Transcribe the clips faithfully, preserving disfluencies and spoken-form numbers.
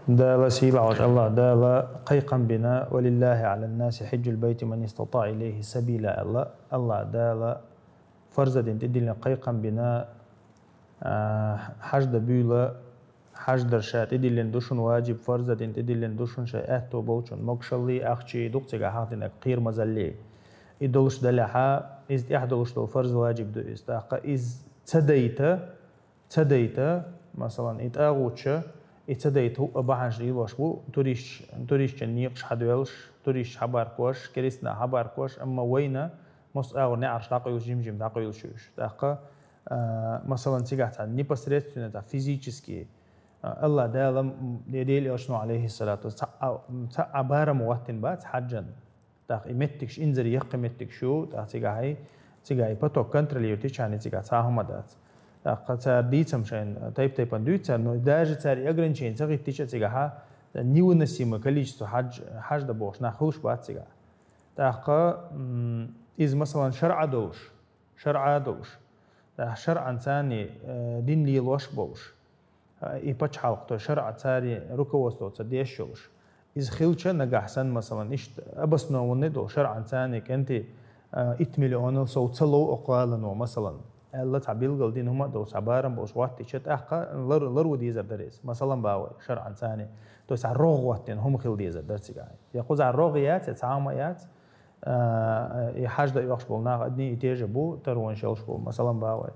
Дала сийлахь волчу Аллах Дала кхайкхам бина: «Ва лиллахи Ӏалан наси хьиджул байти ман истатаӀа илайхи сабила», аьлла. Аллах Дала фарз дина тӀедиллина кхайкхам бина, а, хьаж дан буьйла, хьаж дар ша тӀедиллина ду шуна ваджиб, фарз дина тӀедиллина ду шуна ша аьтто болчун, могушаллий, ахчий, дукха цигахь хьахдинарг, кхерамазаллий. И долуш далехьа, иза тӀехь долуш долу фарз ваджиб ду иза. ТӀаккха иза ца дайта, ца дайта, масалан, и тӀагӀутча, и ца дайта хӀуъа бахьанаш лелош бу, туристаш, туристийн некъаш хьадоьллуш, туристаш хьабаркош, керстанаш хьабаркош, амма вайна массо а агӀор неӀарш дӀакъуьйлуш, жим-жим дӀакъуьйлуш ю уьш. ТӀаккха, а, масалан, цигахь цхьа непосредственно, цхьа физически, а, Аллах Дала, м, Дела Элчано, алейхиссалату, цхьа а, цхьа а барам хӀоттийна бац хьаджан. ТӀаккха и меттигаш, инзаре яккхий меттигаш ю, тӀаккха цигахь, цигахь и поток контролировать йича, цигахь цхьа хӀума дац. ТӀаккха цара дийцам шайна тайп-тайпана дуьйцу цара, но даже цара и ограничени ца хӀиттича, цигахьа невыносимое количество хьаж-, хьаж дан бохуш нах хуьлуш бац цигахь. ТӀаккха, м, иза, масалан, шарӀа долуш, шарӀа долуш, тӀаккха шарӀан царний, э, дин лелош болуш, а, и пачхьалкх, то есть шарӀа царий руководствоца деш йолуш. Иза хилча нагахь санна, масалан, иштта обоснованный долу шарӀан царний кӀентий, а, итт миллионал сов ца лов окху гӀалано, масалан, аьлла, цхьа билггал дина хӀума а долуш, цхьа барам болуш хӀоттийча, тӀаккха лар-, ларво дезар дара иза, масалан, бахьа вай, шарӀан царний. То есть цхьа рогӀ хӀоттийна хӀума хила дезар дара цигахь. Я кхузахь рогӀ яц, я цхьа хӀума яц, а, и хьаж дан оьхуш болу нах одни и те же бу, таронаш йолуш болу, масалан, бахьа вай.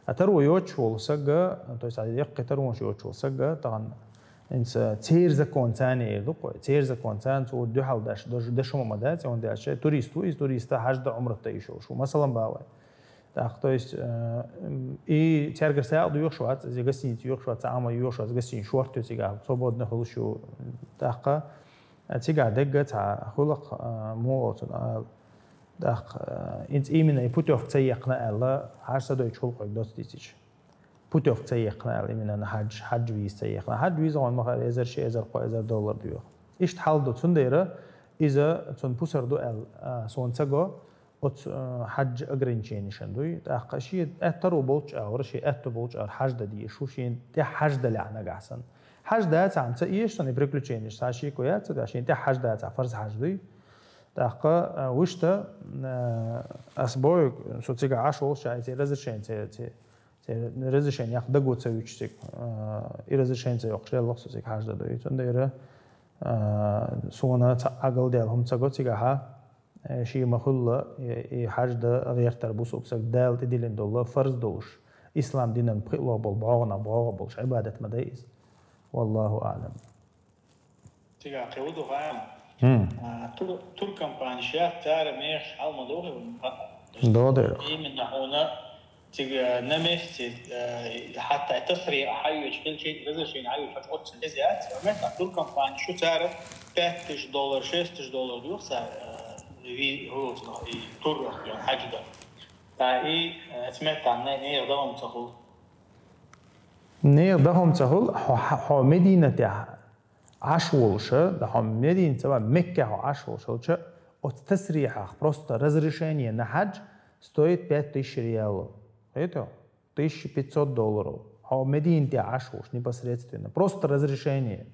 А таро йоцуш волу сага, то есть, а, яккхий таронаш йоцуш волу сага, тахана, хӀинца церан закон царний эр ду-кх вай, церан закон царна цо дуьхьал даш, даш, даш хӀума ма дац, хӀунда аьлча турист ву иза, туриста хьаж дан, Ӏумрат дан йиш йолуш ву, масалан, бахьа вай. ТӀаккха, то есть, э, м, и цаьргара сагӀа доьхуш вац, иза гостиница йоьхуш вац, цхьа хӀума йоьхуш вац, гостиница шорта ю цигахь, свободно хуьлуш ю. ТӀаккха, а, цигахь дегга цхьа хуьлу-кх, а, муха оцун ала. ТӀаккха, а, хӀинца именно и путёвка ца яьккхина аьлла, хьаж ца дойтуш хуьлу-кх хьоьга доцца дийцича. Путёвка ца яьккхина аьлла, именно хьаж, хьаж виза ца яьккхина. Хьаж виза гӀон ма-хаъара эзар ши, эзар кхо, эзар доллар доьху. Иштта хьал ду, цундела иза цунна пусар ду аьлла, а, суна ца го, оцу, а, хьаж ограниченешна дуй. ТӀаккха шен аьтту болчу агӀор, шен аьтту болчу агӀор хьаж дан дезаш ву, шена тӀехь хьаж далехь нагахь санна. Хьаж дацахь-м ца эшаш санна и приключенеш, цхьа шеко яц цигахь, шена тӀехь хьаж дацахь, фарз хьаж дуй. ТӀаккха, а, вуьшта, а, ас боху, со цигахь Ӏаш волуш, ша и церан разрешение ца, ца, церан разрешение яккха даго ца вуьтуш цига, а, и разрешение ца йоккхуш леллахь со цига хьаж дан дуй. Цундела, а, суна цхьа а галдаьлла хӀума ца го цигахьа, э, шен ма-хуьллу, и, и хьаж дан гӀертар бусалба сага Дала тӀедиллина долу фарз долуш, ислам динан пхиъ ло болу бӀогӀанах бӀогӀа болуш Ӏибадат ма дай иза. Валлаху аӀлам. Цигахь кхин хӀун ду хаьий? ХӀм. А, тур-, туркомпанеш яц, цара мехаш хьал ма доху вайна. Доху дера. Именно хьуна цига на месте, э, хьатта тасрихь хьайоьцуш, хилча разрешение хьайоьцуш, хьаьж оццул хеза яц. Метта туркомпанеш ю, цара пять тысяч доллар, шесть тысяч доллар дуьйху цара, э, ви-, хӀу, и тур, хьаьж дан. Ткъа и, э, цу метта не-, нехан дан хӀума ца хуьлу. Нехан дан хӀума ца хуьлу, хьо, хьо, хьо Мединатехь Ӏаш волуша, да хьо Медина ца ван, Меккехь хьо Ӏаш волуш хилча, оцу тасрихьах просто разрешение на хьадж стоит пять тысяч реалов. Хетий? Тысяча пятьсот долларов. Хьо Медина тӀе Ӏаш волуш непосредственно. Просто разрешение.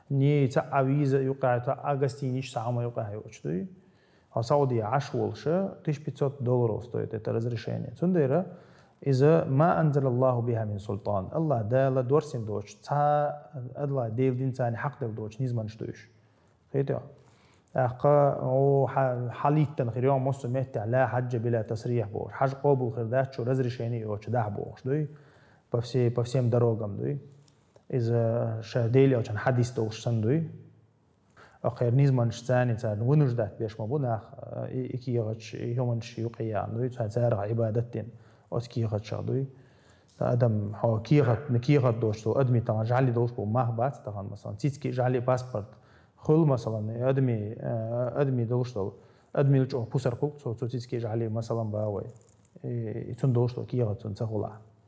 Ни цхьа а виза юкъахь, цхьа а гостиничный, цхьа а хӀума юкъахь йоцуш дуй. Хьо Саудия Ӏаш волуша, тысяча пятьсот долларов стоит это разрешение. Цундела иза ма анзалаллаху биха мин султан. Аллах Дала дорсина доцуш, цхьа а Аллах Дела динца хьакъ делла доцуш низамаш ду уьш. Хетий? ТӀаккха, о, хьа-, хьалийтина хир ю массо а меттехь ла хьаджа била тасрихь бохуш. Хьаж къобал хир дац шу разрешение йоцуш дахь бохуш дуй. По всей, по всем дорогам дуй. Иза ша Дела Элчан хьадис долуш санна дуй. Акхер низамаш царна, царна вынуждать беш ма бу нах, и, и кехаташ, и хӀуманаш юкъе яхна дуй, цара, царах Ӏибадат дина, оцу кехаташах дуй. Ткъа адам, хьо кехат, кехат доцуш долу адамийн тахана жӀали долуш болу мах бац тахана, масалан, цицкий жӀали, паспорт хуьлу, масалан, и адамийн, э, адамийн долуш долу, адамийн чӀогӀа пусар хуьлу цо, цо цицкий жӀали, масалан, бан вай. И, и цунна долуш долу кехат цунна ца хуьлахь.